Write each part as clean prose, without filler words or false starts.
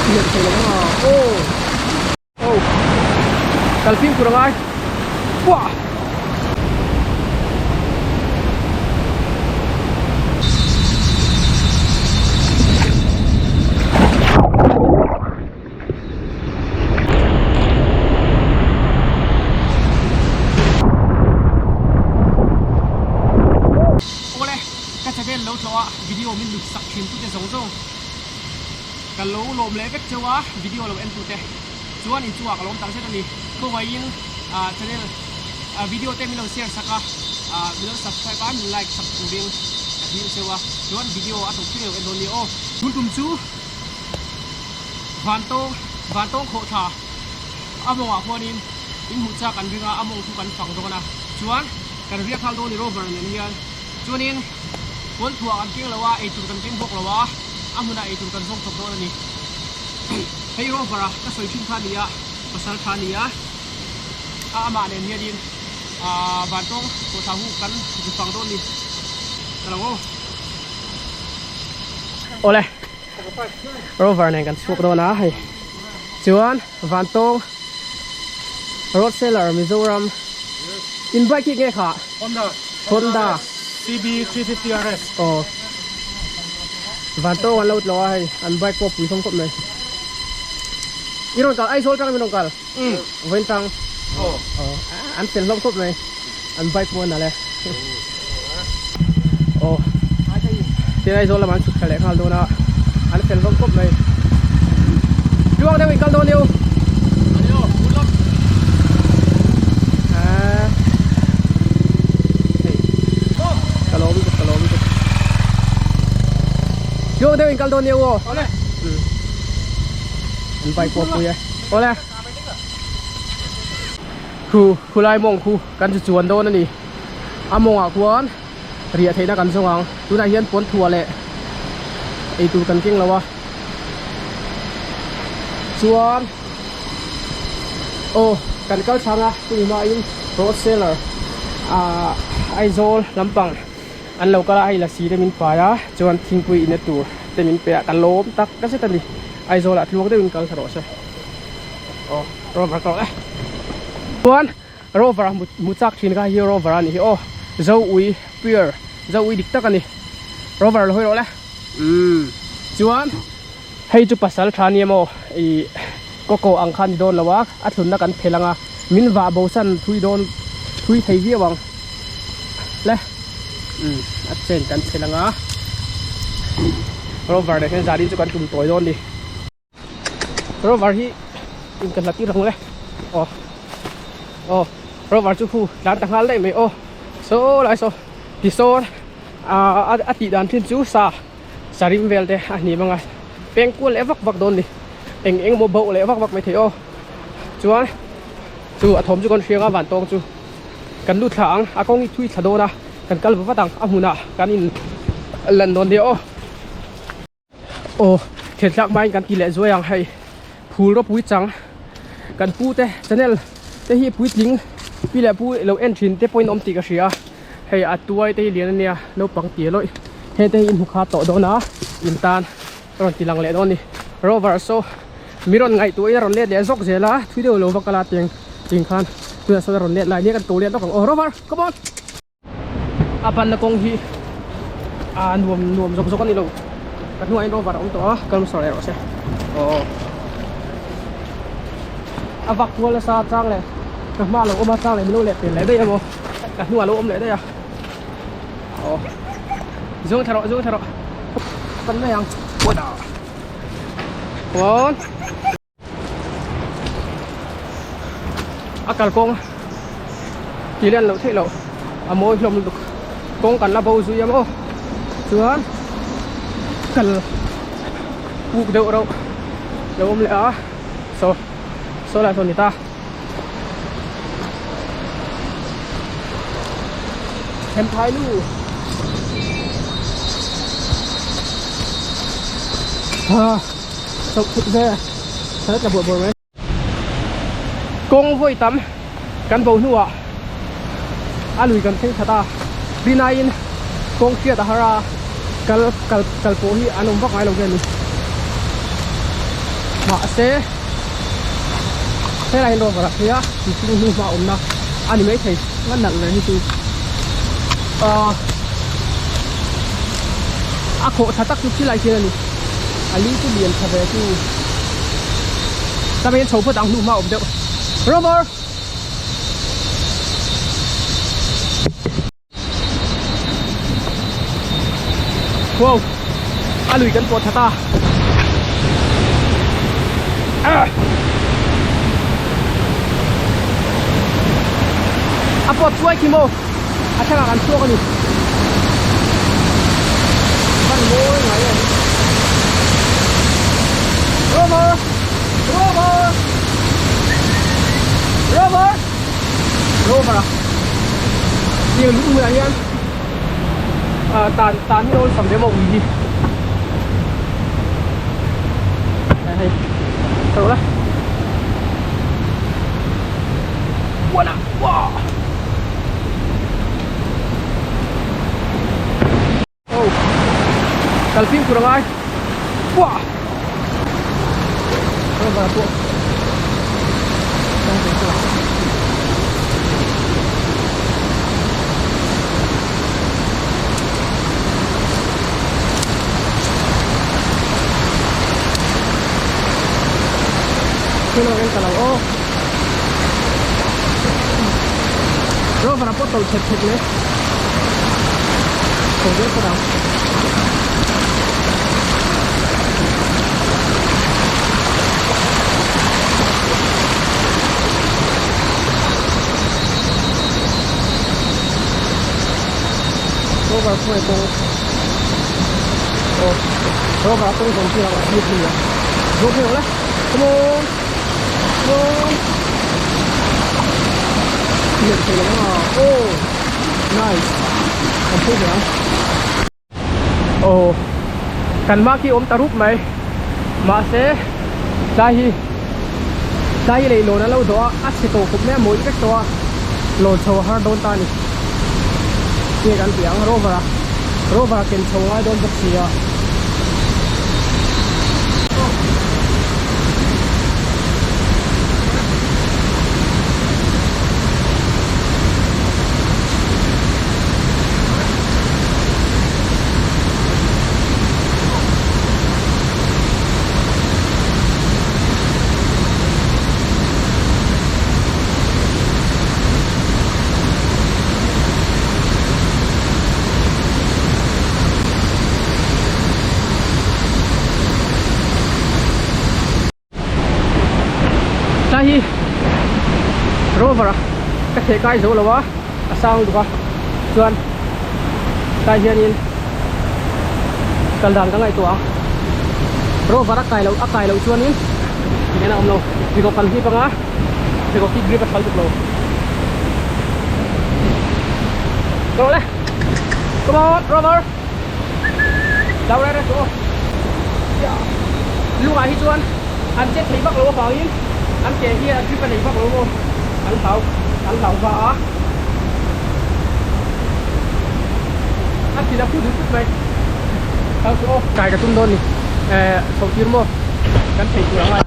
Lian thei lo ang a aw aw kal fimkhur a ngai puah. Awle ka channel lo tlawh a video min lut sak thin tute zawng zawng ka lo lawm leh vek cheu a video lo en tute chuan in chungah ka lawm tak zet a ni khawngaihin ah channel ah video te min lo share sak a ah min lo subscribe a min like sak turin ka dil cheu a chuan video a tawp thleng lo en dawn nia aw. Tun tum chu. Vantawng Vantawng khawhthla a mawngah khuanin in hmuh chak an ring a, a mawng chu kan fang dawn a, chuan kan riak nghal dawn ni rover nen hian chuanin pawn thuah kan keng lo a, eitur kan keng bawk lo a, a hmunah eitur kan zawng chawp dawn a ni. Hei rover a ka sawi thin kha a ni a, pasal tha a ni a, a amah nen hianin aaa Vantawng khawhthla hu kan zu fang dawn ni ka lo aw. Awle. Rover nen kan chhuak dawn a hei chuan Vantawng road seller Mizoram in bike hi nge kha Honda Honda CB 350 RS aw Vantawng an lo tlawh a hei an bike pawh pui hlawm khawp mai i rawn kal Aizawl tang em i rawn kal vawiin tang aw aw an fel hlawm khawp mai an bike pawh a nalh e aw tin Aizawl lamah an chhuk thla leh nghal dawn a an fel hlawm khawp mai tluang deuh in kal dawn nia u ka lawm lutuk ka lawm lutuk tluang deuh in kal dawn nia u aw an bike pawh a pui e awle. Khu khulai mawng khu kan chu chuan dawn a ni a mawngah khuan riah theihna kan zawng ang tunah hian pawn thuah leh eitur kan keng lo a chuan aw kan kal thlang a chumi hmain road seller ahh Aizawl lampang an lo kal a hei lasi te min pai a chuan thingpui inna tur te min pe a ka lawm tak zet a ni Aizawl ah tluang deuhin kal thla rawh se. Aw rover ka rawh e chuan rover a hmu chak thin kha hi rover a nih hi aw zo ui pure zo ui dik tak a ni rover lo hawi rawh le umm chuan hei chu pasal tha nia maw ih kawkaw ang kha a ni dawn lo a a thlunna kan phel ang a min vah bo san thui dawn thui thei viau ang le umm a chen kan phel ang a rover leh hian zanin chu kan tum tawi dawn a ni. Rover hi in ka hlat tir ang le aw aw rover chu khu tlan ta nghal daih mai aw saw lai saw ti sawn ah a tih dan thin chu sa sarim vel te a hnim anga peng kual leh vak vak dawn ni eng eng emaw bauh leh vak vak mai thei aw chuan chu a thawm chu kan hriang a van tawng chu kan lut thla ang a kawng hi thui thla dawn a kan kal va vat ang a hmunah kan in lan dawn nia aw. Aw thenthlak hmain kan ti leh zuai ang hei phul ropui chang kan pu te channel te hi puitling pi leh pu lo en thin te pawhin awm tih ka hria hei a tuai te hi lian ania naupang tia lawih heng te hi in hmu kha tawh dawn a in tan a rawn ti lang leh dawn a ni rover saw mi rawn ngaihtuahin a rawn let leh zawk zel a thui deuh lo va kal a tiang ting khan tunah sawn a rawn let lai nia kan ko let lawk ang aw rover come on. A panna kawng hi a nuam nuam zawk zawk a ni lo ka hnungah hian rover a awm tawh a kal hmasa leh rawh se aw a vak kual nasa chang leh ka hma a lo awm a chang leh min lo leh pel leh daih emaw ka hnungah a lo awm leh daih a aw zawng thla rawh zawng thla rawh pan mai ang come on. A kalkawng tih len loh theih loh a mawi hlawm lutuk kawng kan la bo zui ang aw chuan kal uk deuh reuh lo awm leh a saw saw lai saw ni ta them phai lu ha. Chauh thut ve a tla buah buah mai. Kawng vawi tam kan bo hnuah a lui kan thleng that a, rinaiin kawng hriat a har a, kal kal kal pawh hi an awm vak ngai lo nge ni. Mahse helai hian rover ah phei a mihring hnu hma awmna a ni maithei a nalh reng hi chu ahh a khawh tha tak chu khilai khian a ni a li chu lian tha ve chu tlame hian chho phawt ang hnu hma awm deuh rover. Wow a lui kan pawh that a a pawt chuai khi maw a thlangah kan chhuak a ni van mawi ngai em Rover Rover Rover Rover a tiang lung hmunah hian ah tan tan hi awlsam lem a ui hi hei ka rawh la uala uah Oh kal fimkhur a ngai uah rover pawh rover pawh tawlh chhet chhet mai. Chho zel phawt ang. Rover khawngaih kawng aw rover a kawng zawm khi a thlir thei a zawm thei ang le come on come on leh thei lo ang a aw. Nice kan phur ve ang aw kan hma khi awm ta rup mai mahse tlai hi tlai hi leihlawn a lo dawh a a chhe tawh khawp mai a mawih vek tawh a lawn chho a har dawn ta a ni tinge kan tih ang rover a rover a ken chho ngai dawn bawk si a. Tlai hi rover a ka theh kai zo lo a a sang lutuk a chuan tlai hianin kal dan ka ngaihtuah ang rover a kai loh a kai loh chuanin tihian a awm lo pheikhawk kan hlip anga pheikhawk hi grip a tha lutuk lo rawh le come on rover. Lo reng reng suh aw. Lungah hi chuan an chet thei vak lo avangin an ke hi a grip a nei vak lo maw an hlau an hlau va a. A thil a phu duh tut mai. Hlau suh aw. Kai ka tum dawn ni. Eh chhoh tir maw kan thei tur ang a.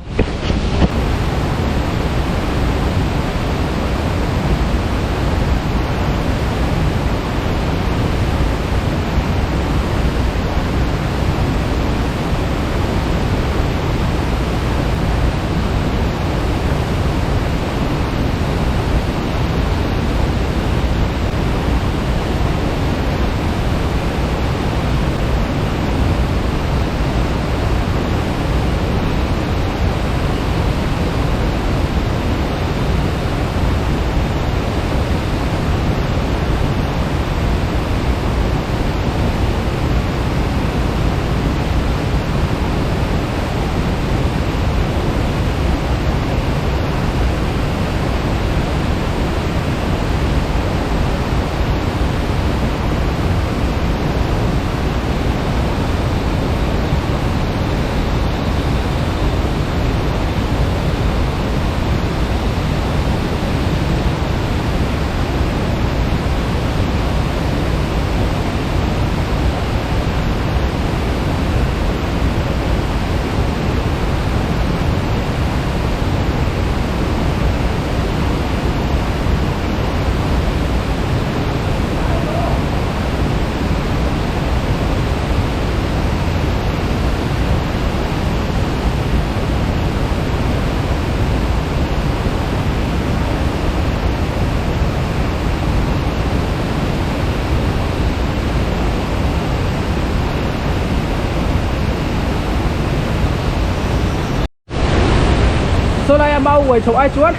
Saw laia mau uai chhoh ai chuan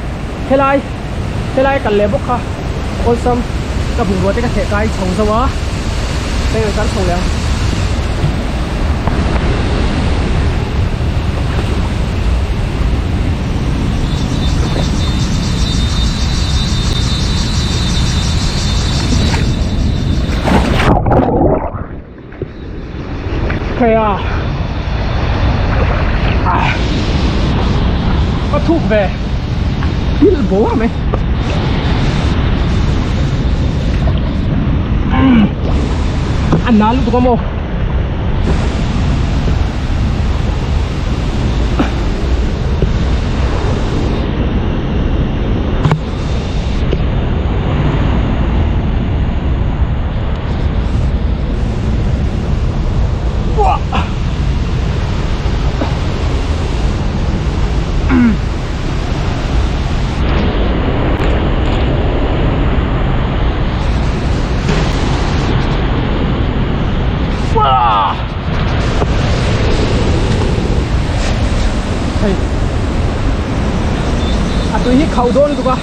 helai helai kal leh bawk kha awlsam ka bungrua te ka theh kai chho zo a heng an chho leh ang. Khaia a thuk ve thil bawr mai a nal lutuk a maw Hei a tui hi khauh dawn lutuk a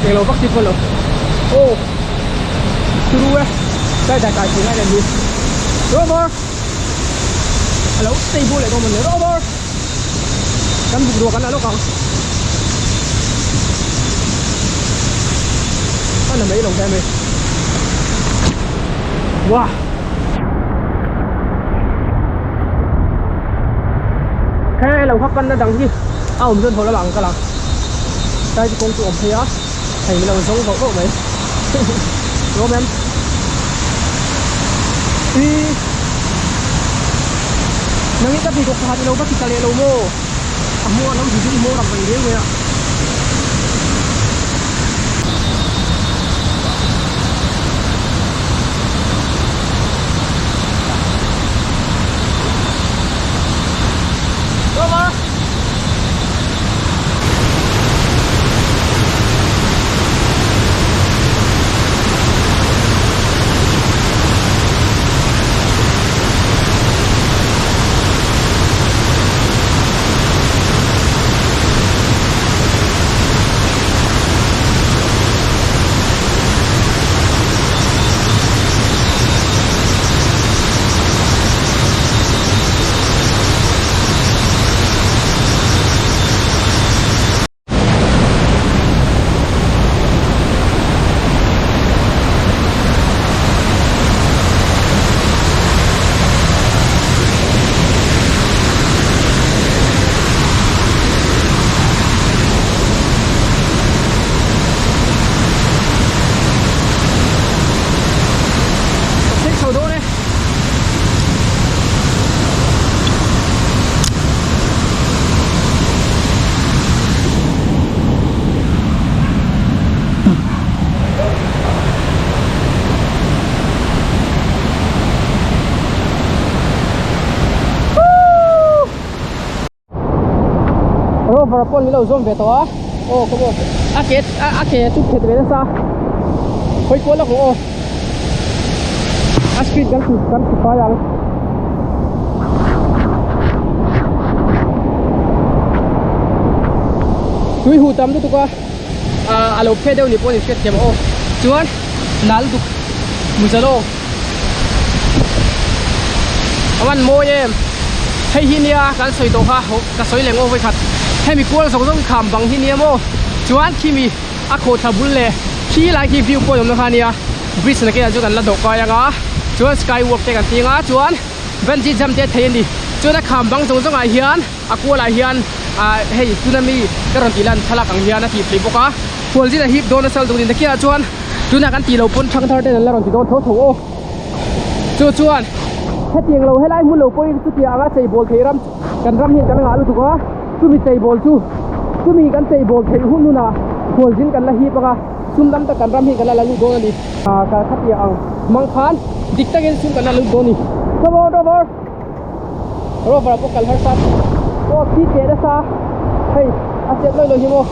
englo vak chi pawh lo aw turu e kai dai kai thei ngai nen hi Rover alo tei bur leh dawn mawn le Rover kan buk ruak an la lawk ang a na mai lo hle mai wow He lo kha panna dang hi a awm chuan haw lamah ang kal ang tlai chu kawng chu awm phei a thei min lo zawng vauh vauh mai lawm em i nang hi ka ti kawk pakhat i lo va ti ta leh lo maw a hmuh a lo ti chu i hmuh ram reng riau mai a. Ka chho dawn e. Rover pawh an lo zawm ve tawh a aw ka maw a ke a ke chu phet ve nasa hawi kual lawk ang aw a speed kan kan ti fai ang. Tui huh tam lutuk a a lo phe deuh ni pawh ni hriat thiam aw chuan nal duk muzalo a van mawi em hei hi nia kan sawi tawh kha ka sawi leh ngaw vawikhat hemi kual zawng zawng kham bang hi nia maw chuan khimi a khawhthla bul leh khi lai khi view point awmna kha nia bridge na kenah chu kan la dawh kai anga chuan sky walk te kan ti anga chuan bungee jump te a thei a ni chuan a kham bang zawng zawngah hian a kualah hian ah hei tuna mi ka rawn tih lan thlalak ang hian a tih theih bawk a hual zin a hip dawn nasa lutuk a ni nakinah chuan tunah kan tih loh pawn thang thar ten an la rawn ti dawn tho tho aw chu chuan hetiang lo helai hmun lo pawhin chutiang anga cheibawl theih ram kan ram hian kan ngah lutuk a chumi cheibawl chu chumi kan cheibawl theih hun hunah hual zin kan la hip anga sum lam tak kan ram hian kan la la lut dawn a ni ah ka khatiang ang hmang khan dik takin sum kan la lut dawn a ni come on over. Rover pawh kal harsa aw thi teh nasa hei a chet lawi lawi hi maw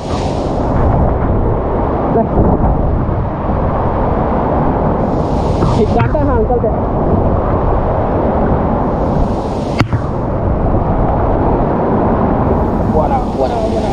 le thei dan tan han kal teh buana buana buana.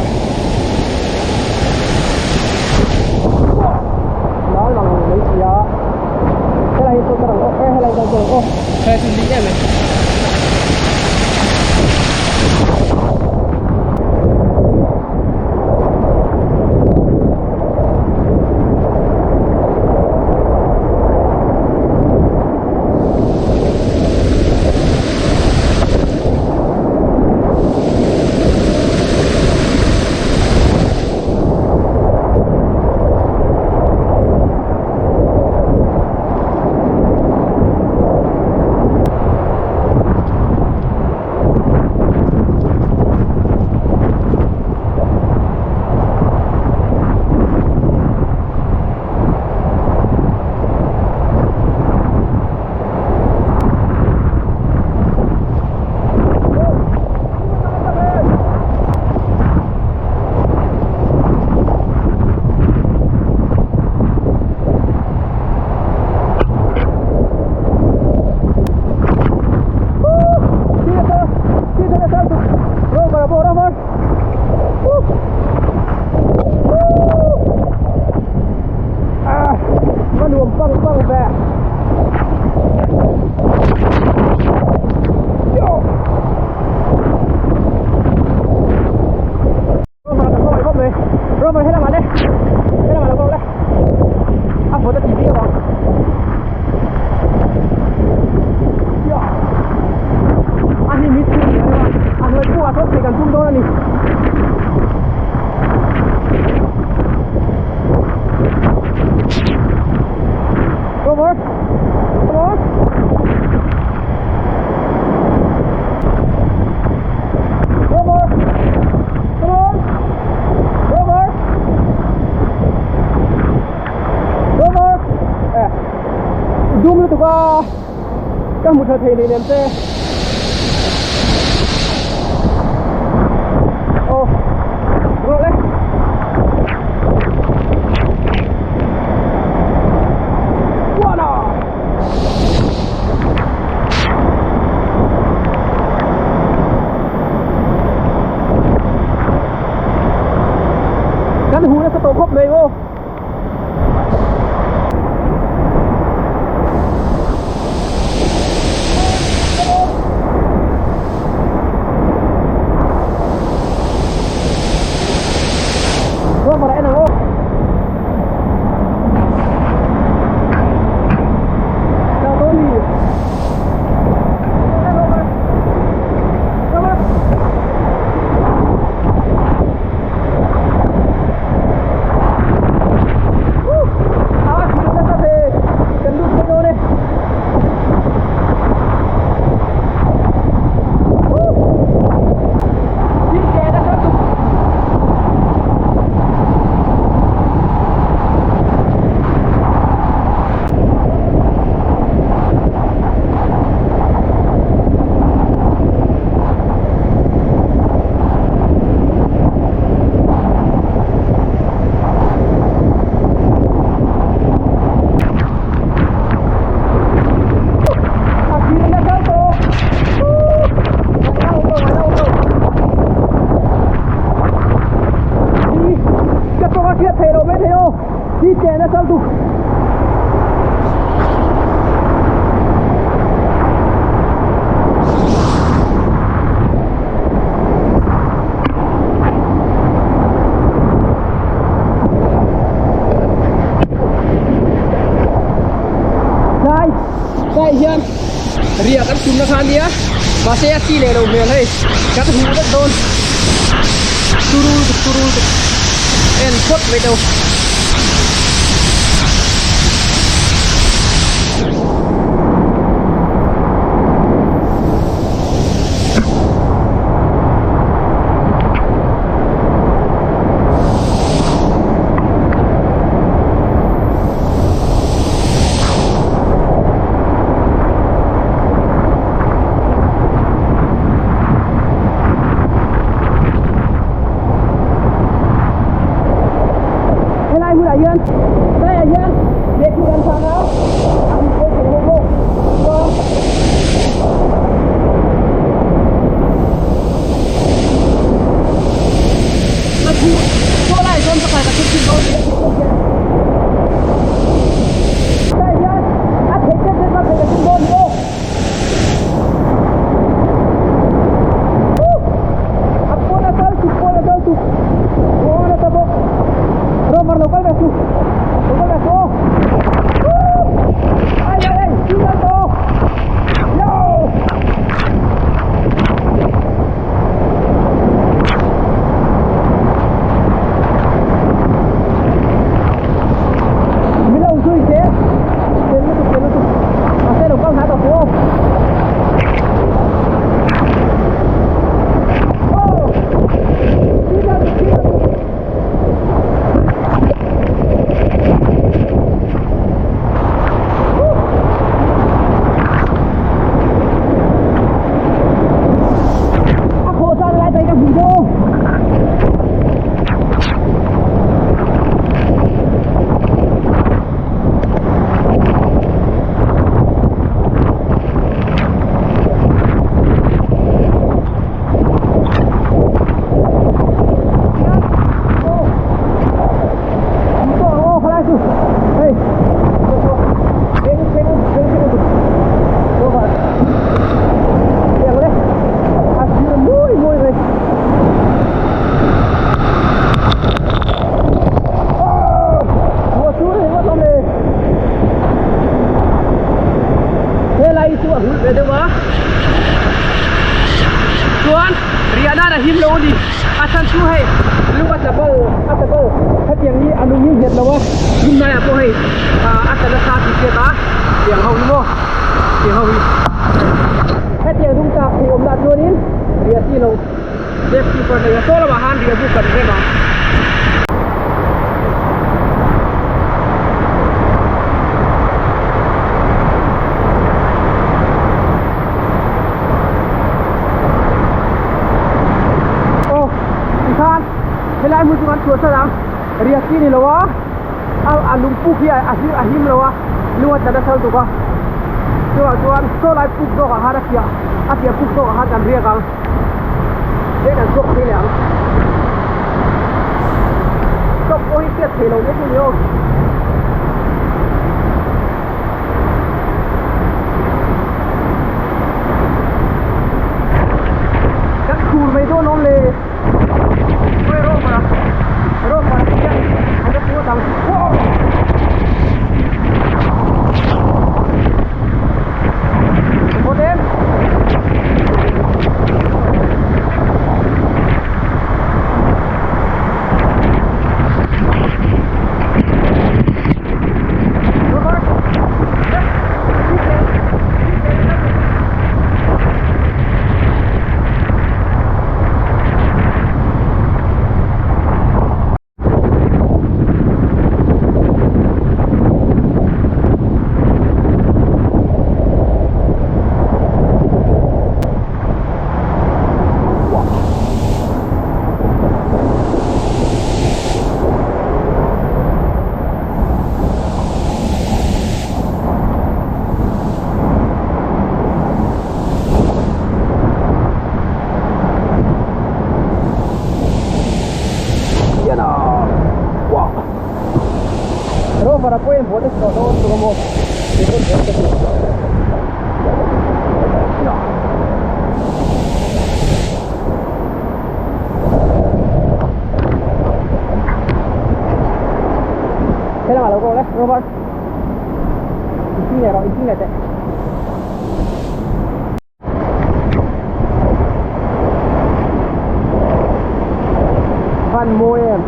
Rover Rover Ah va nuam pang pang ve Rover kan kawng khawp mai Rover helamah le helamah lo kawng le a vawt a ti viau ang a hnim hi chhung nia reuh a a hnuai pukah sawn phei kan tum dawn a ni. Rover come on Rover come on Rover Rover eh dum lutuk a ka hmu tha thei hleinem che oh rawh le Wala Kan hu nasa tawh khawp mai aw. Ruah en ang aw. Lai lai hian riah kan tumna kha ania mahse a chi leh lo hmel hei kan hmuh vek dawn turu tuk turu tuk en phawt mai deuh. Helai hmunah hian laiah hian lehkha kan chhang a, a hmu pawh thei. a him lo a ni a chhan chu hei lung a tla bo a tla bo hetiang hi a lung hi nghet lo a hmun hnaiah pawh hei ah a tla nasa tih hriat a tiang ho hi maw tiang ho hi hetiang lung tlak theih awm lah chuanin riah chi lo safety first a nia saw lamah khan riah buk kan rem ang. Aw tikhan helai hmun chu kan chhuah chat ang riah chi ni lo a a lung puk hi a him a him lo a lung a tla nasa lutuk a chuvang chuan saw lai puk zawk ah khan a piah a piah puk zawk ah khan kan riak ang he kan chhuak phei leh ang stop pawh hi hriat theih loh mai chu ni aw. Kan khur mai dawn awm le Oi rawk a rawk a hian an la put ang Wow Put em Rover a pawh hian buaina chhuah dawn tur a maw Helamah lo kawk le Rover Inching leh rawh inching leh teh. Van mawi em.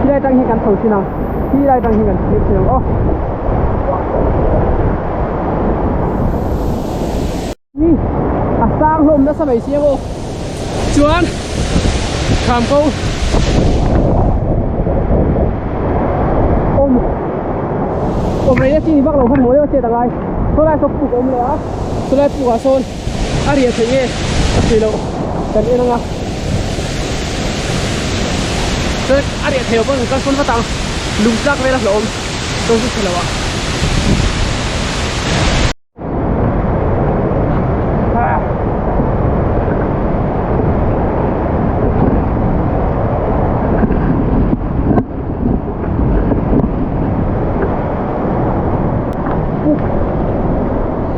Khi lai tang hi kan tho thin ang khi lai tang hi kan thlir thin ang aw. Hi a sang hlawm nasa mai si ang aw chuan kham ko awm awm rei na chi ni vak lo khan mawi deuh a chet angai saw lai saw puk a awm leh a saw lai puk ah sawn a riah theih nge a theih loh kan en ang a chuan a riah theih loh pawn kan kalsawn vat ang lung tlak vel a hlauhawm chuan chu thei lo ah.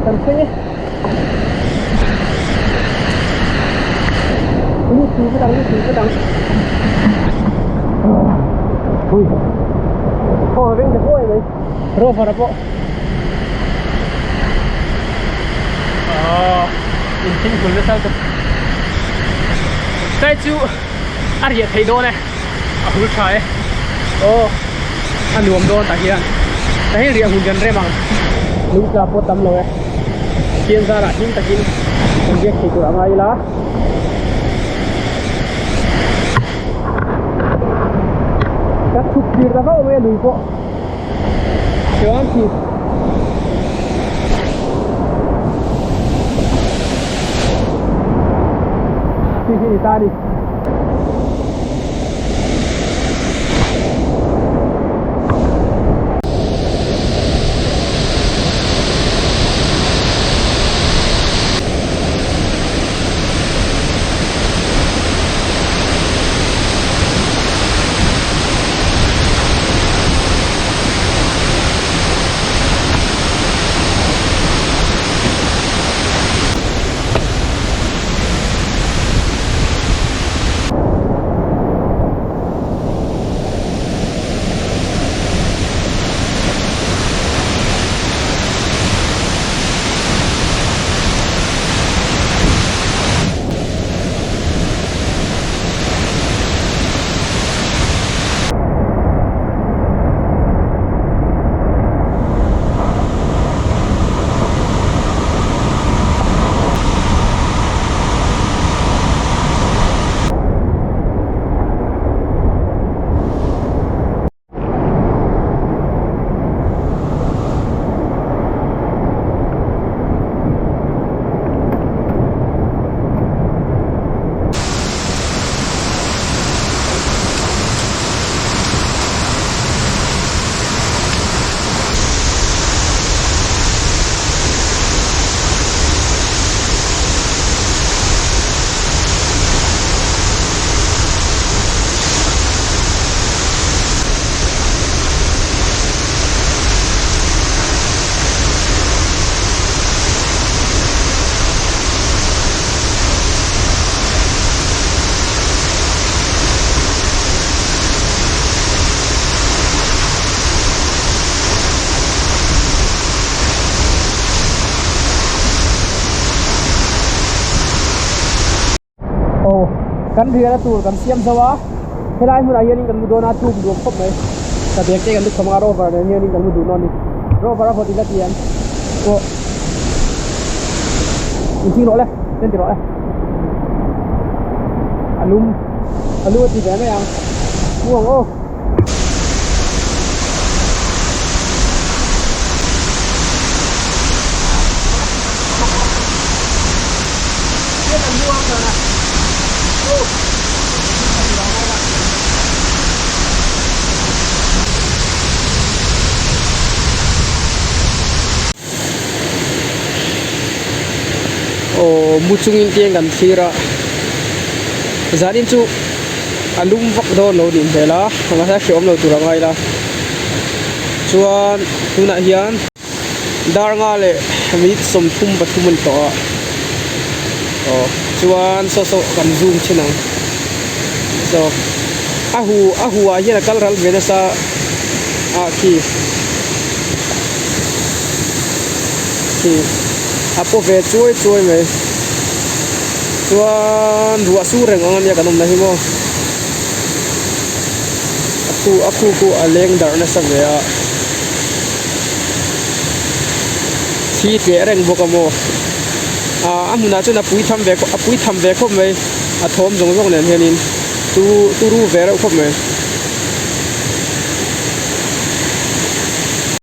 Kan thleng e. Lut tui vat ang, lut tui vat ang. Hui. Khaw veng ta huai mai. Rover a pawh. Aww in thing hul nasa lutuk. Tlai chu a riah theih dawn e a hul tha e aw a nuam dawn tah hian tah hian riah hun kan rem ang lung tla pawh tam lo e Pathian zarah hlim takin kan riak thei tur a ngai ila. Ka chhuk tir ta vauh mai a lui pawh. Chuan khi khi khi ni ta ni. Aw kan riahna tur kan siam zo a helai hmunah hianin kan mu dawn a tum duam khawp mai ka bag te kan lukham anga rover nen hianin kan mu duh dawn a ni rover a vawt ila ti em pawh inching rawh le chen ti rawh le a lum a lu a ti ve mai ang mu ang aw. Aw mu chungin tiang kan thlir a zanin chu a lum vak dawn lo nih hmel a mahse a hreawm lo tur a ngai la chuan tunah hian. Dar nga leh minute 33 a ni tawh a aw chuan saw saw kan zoom thin ang saw a hu a hu ah hian a kal ral ve nasa ah khi khi a paw ve chuai chuai mai chuan ruah sur reng ang ania kan awmna hi maw a khu a khu khu a leng darh nasa ve a. Thli tleh reng bawk a maw ah a hmunah chuan a pui tham ve a pui tham ve khawp mai a thawm zawng zawng nen hianin tu turu ve reuh khawp mai.